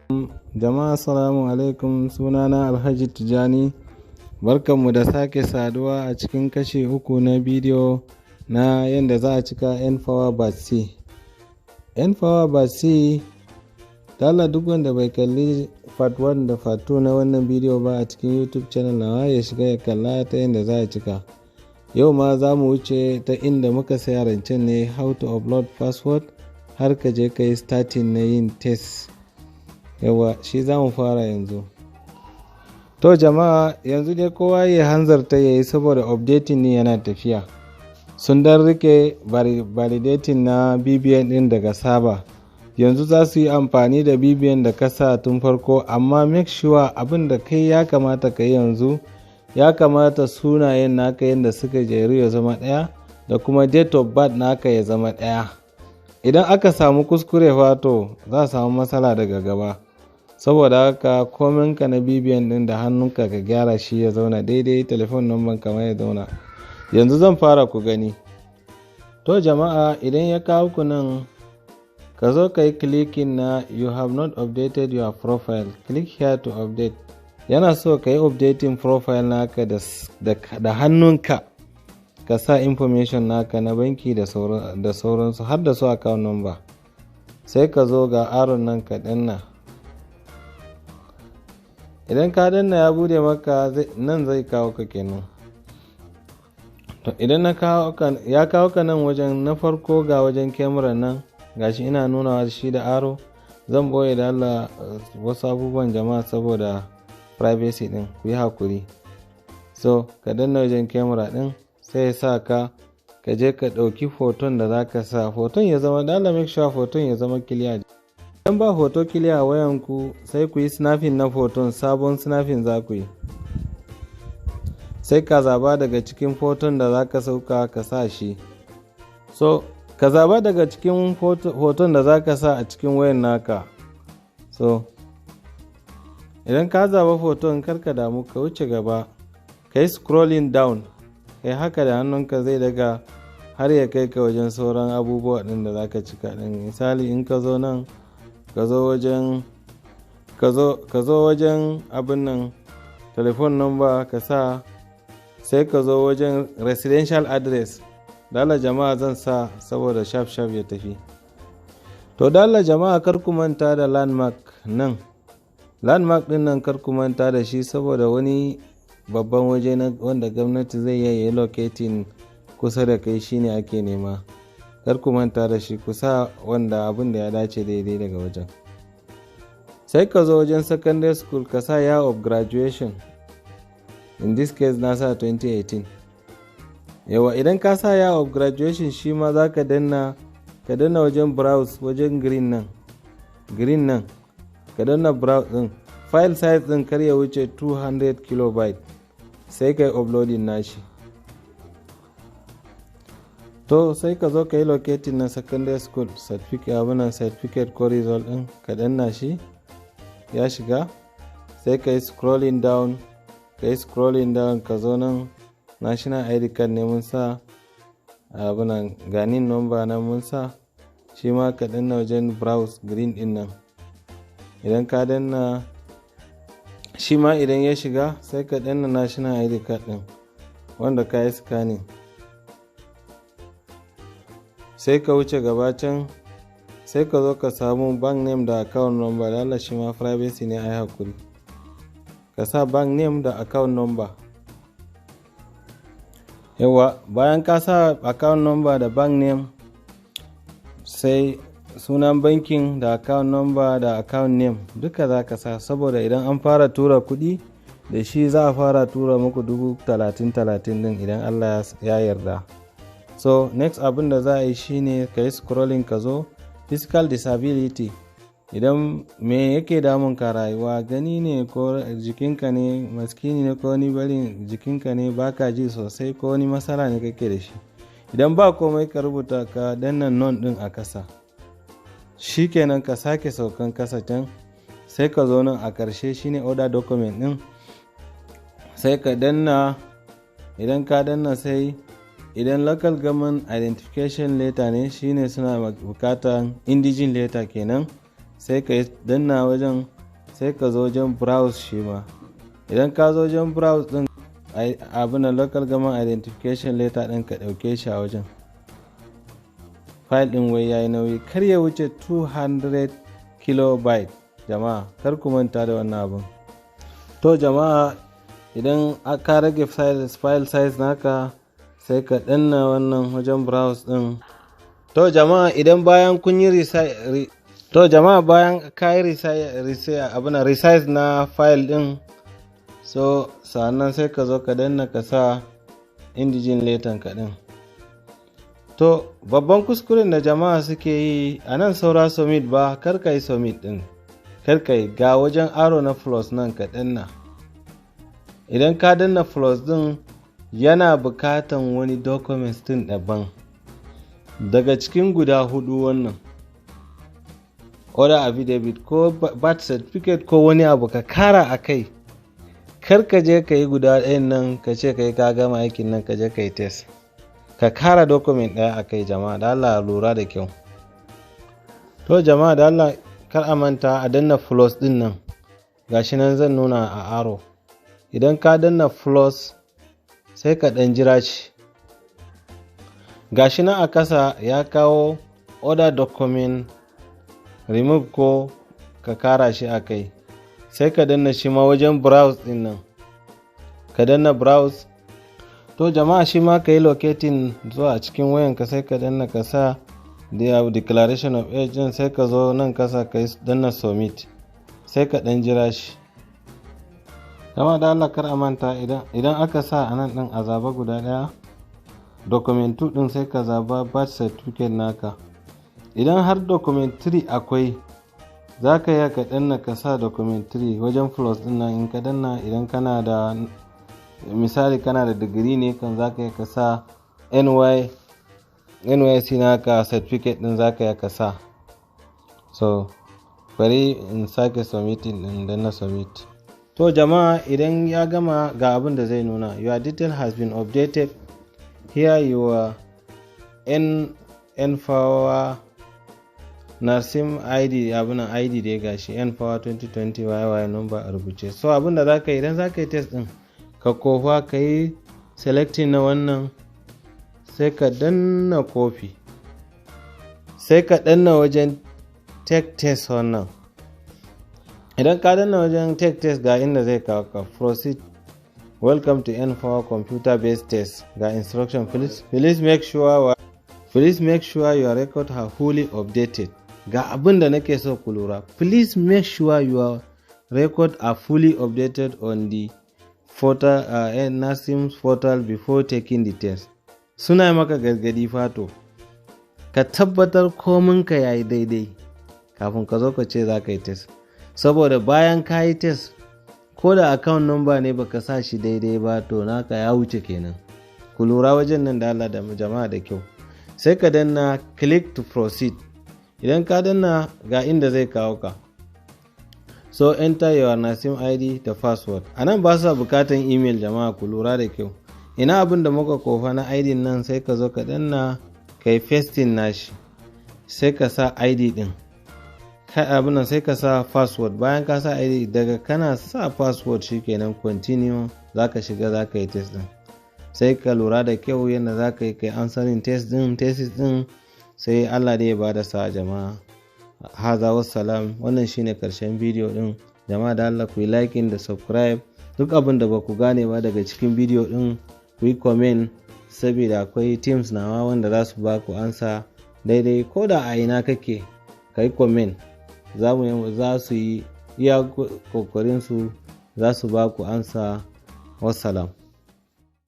Jama'a, assalamu alaikum. Sunana Alhaji Tijjani. Barkanmu da sake saduwa a cikin kashi 3 na bidiyo na yadda za a cika N-Power Batch C. N-Power Batch C, dala duk wanda bai kalli part 1 da part 2 na wannan bidiyo ba a cikin YouTube channel nawa, ya shiga ya kalla ta yadda za a cika. Yau ma za mu wuce ta inda muka saya rancen ne, how to upload passport, har ka je ka yi starting na yin test. Yawa, shi za mu fara yanzu. To jama'a, yanzu dai kowa ya hanzarta ya yi, saboda updating ne yana tafiya. Sun dan rike validating na BVN din daga saba. Yanzu za su yi amfani da BVN da kasa tun farko, amma make sure abin da kai ya kamata ka yi yanzu, ya kamata sunayen naka yadda suka jeru ya zama ɗaya, da kuma date of birth naka ya zama ɗaya. Idan aka samu kuskure fato, za a samu matsala daga gaba. Saboda haka kominka na BVN din da hannunka ka gyara shi ya zauna daidai, telephone number kamar ya zauna. Yanzu zan fara ku gani. To jama'a, idan ya kawo ku nan, ka zo ka yi clicking na "You have not updated your profile, click here to update." Yana so ka yi updating profile naka da hannunka, ka sa information naka na banki da sauransu, har da su account number. Sai ka zo ga arrow nan ka danna. Idan ka danna, ya bude maka nan, zai kawo ka kenan. To idan na kawo ka, ya kawo ka nan wajen na farko, ga wajen camera nan, gashi ina nuna shi da arrow. Zan boye da Allah wasu abubuwan, jama'a, saboda privacy din, ku yi hakuri. So ka danna wajen camera din, sai ya sa ka ka je ka ɗauki hoton da za ka sa. Hoton ya zama, dala make sure hoton ya zama clear. Idan ba hoto clear a wayanku, sai ku yi snapping na hoton, sabon snapping za ku yi. Sai ka zaba daga cikin hoton da za ka sauka ka sa shi. So ka zaba daga cikin hoton da za ka sa a cikin wayan naka. So idan ka zaba hoton, karka damu, ka wuce gaba, ka yi scrolling down, kai haka da hannunka, zai daga har ya kai ka wajen sauran abubuwa ɗin da za ka cika ɗin. Misali, in ka zo nan, ka zo wajen abin nan, telephone number ka sa, sai ka zo wajen residential address. Dala jama'a, zan sa saboda shaf shaf ya tafi. To dala jama'a, kar ku manta da landmark nan. Landmark din nan, kar ku manta da shi, saboda wani babban waje na wanda gwamnati zai iya yi locating kusa da kai, shine ake nema. Kar ku manta da shi, ku sa wanda abin da ya dace daidai daga wajen. Sai ka zo wajen secondary school, ka sa year of graduation. In this case na sa 2018. Yawa, idan ka sa year of graduation, shi ma za ka danna, ka danna wajen browse, wajen green nan, green nan, ka danna browse din. File size din kar ya wuce 200 kilobyte. Sai ka yi uploading nashi. To sai ka zo ka yi locating na secondary school certificate, abunan certificate ko result din, ka danna shi, ya shiga. Sai ka yi scrolling down, ka yi scrolling down, ka zo nan, national ID card ne mun sa, abunan ganin number na mun sa shi ma. Ka danna wajen browse green din nan. Idan ka danna shi ma, idan ya shiga, sai ka danna national ID card din wanda ka yi scanning. Sai ka wuce gaba can, sai ka zo ka samu bank name da account number. Da Allah, shi ma privacy ne, ai hakuri. Ka sa bank name da account number. Yawa, bayan ka sa account number da bank name, sai sunan bankin da account number da account name duka za ka sa, saboda idan an fara tura kuɗi da shi, za a fara tura muku 30,000 30 din, idan Allah ya yarda. So next abin da za a yi shine ka yi scrolling, ka zo physical disability. Idan me yake damun ka rayuwa, gani ne ko jikinka ne, maskini ne, ko wani barin jikinka ne baka ji sosai, ko wani matsala ne kake da shi. Idan ba komai, ka rubuta, ka danna none din a kasa. Shikenan, ka sake saukan kasa can, sai ka zo nan a ƙarshe, shine other document din, sai ka danna. Idan ka danna, sai idan local government identification letter ne, shine suna bukatan indigene letter kenan, sai ka danna wajen. Sai ka zo wajen browse shi ma. Idan ka zo wajen browse din, abin local government identification letter din, ka ɗauke shi a wajen. File din wai yayi nauyi, kar ya wuce 200 kilobyte. Jama'a, kar ku manta da wannan abin. To jama'a, idan ka rage file size naka, sai ka danna wannan wajen browse din. To jama'a, idan bayan kun yi, to jama'a, bayan ka yi abin resize na file din, so sannan sai ka zo ka danna ka sa indigene letter ka din. To babban kuskuren da jama'a suke yi a nan, saura submit ba, kar ka yi submit din, kar ka yi. Ga wajen arrow na plus nan, ka danna. Idan ka danna plus din, yana bukatan wani documents din daban daga cikin guda hudu wannan: order, affidavit, ko birth certificate, ko wani abu ka kara a kai. Kar ka je ka yi guda ɗayan nan, ka ce ka yi ka gama aikin nan, ka je ka yi test. Ka kara document ɗaya a kai. Jama'a, da Allah lura da kyau. To jama'a, da Allah kar a manta a danna plus din nan. Gashi nan zan nuna a arrow. Idan ka danna plus, sai ka ɗan jira shi. Gashi nan a kasa ya kawo other document, remove ko ka kara shi a kai. Sai ka danna shi ma wajen browse din nan, ka danna browse. To jama'a, shi ma ka yi locating zuwa cikin wayanka, sai ka danna ka sa the declaration of age din. Sai ka zo nan kasa ka yi danna submit, sai ka dan jira shi. Jama'a, da Allah kar a manta, idan aka sa a nan din, a zaba guda daya, document 2 din, sai ka zaba birth certificate naka. Idan har document 3 akwai, za ka iya ka danna ka sa document 3 wajen plus din nan. In ka danna, idan kana da, misali, kana da digiri ne kan, za ka iya ka sa NYSC naka certificate din, za ka iya ka sa. So bari in sake submitting din, danna submit. To jama'a, idan ya gama, ga abin da zai nuna: "Your detail has been updated here. Your N-Power NASIM ID", abin ID da ya gashi N-Power 2020 YY number a rubuce. So abin da za ka yi idan za ka yi test din, ka kofa, ka yi selecting na wannan, sai ka danna copy, sai ka danna wajen take test wannan. Idan ka danna wajen take test, ga inda zai kawo ka: "Proceed. Welcome to N-Power computer based test." Ga instruction: Please make sure your record are fully updated." Ga abin da nake so ku lura: "Please make sure your record are fully updated on the portal, NASIMS portal before taking the test." Suna maka gargadi fato, ka tabbatar kominka yayi daidai kafin ka zo ka ce za ka yi test, saboda bayan ka yi test, ko da account number ne baka sa shi daidai ba, to naka ya wuce kenan. Ku lura wajen nan da Allah da jama'a da kyau. Sai ka danna click to proceed. Idan ka danna, ga inda zai kawo ka. So "Enter your NASIM ID" da password. A nan ba sa bukatan email. Jama'a, ku lura da kyau. Ina abin da muka kofa na ID nan? Sai ka zo ka danna, ka yi pasting nashi, sai ka sa ID din, abin nan, sai ka sa password. Bayan ka sa ID, daga kana sa password shikenan, continue, za ka shiga, za ka yi test din. Sai ka lura da kyau yadda za ka yi kai answering test din, test din. Sai Allah da ya bada sa. Jama'a, haza wassalam. Wannan shine karshen bidiyo din. Jama'a, da Allah ku yi liking da subscribe. Duk abin da ba ku gane ba daga cikin bidiyo din, ku yi comment, saboda akwai teams nawa wanda za su ba ku ansa daidai. Ko da a ina kake, ka yi comment, za su yi iya kokarin su, za su ba ku ansa. Wassalam.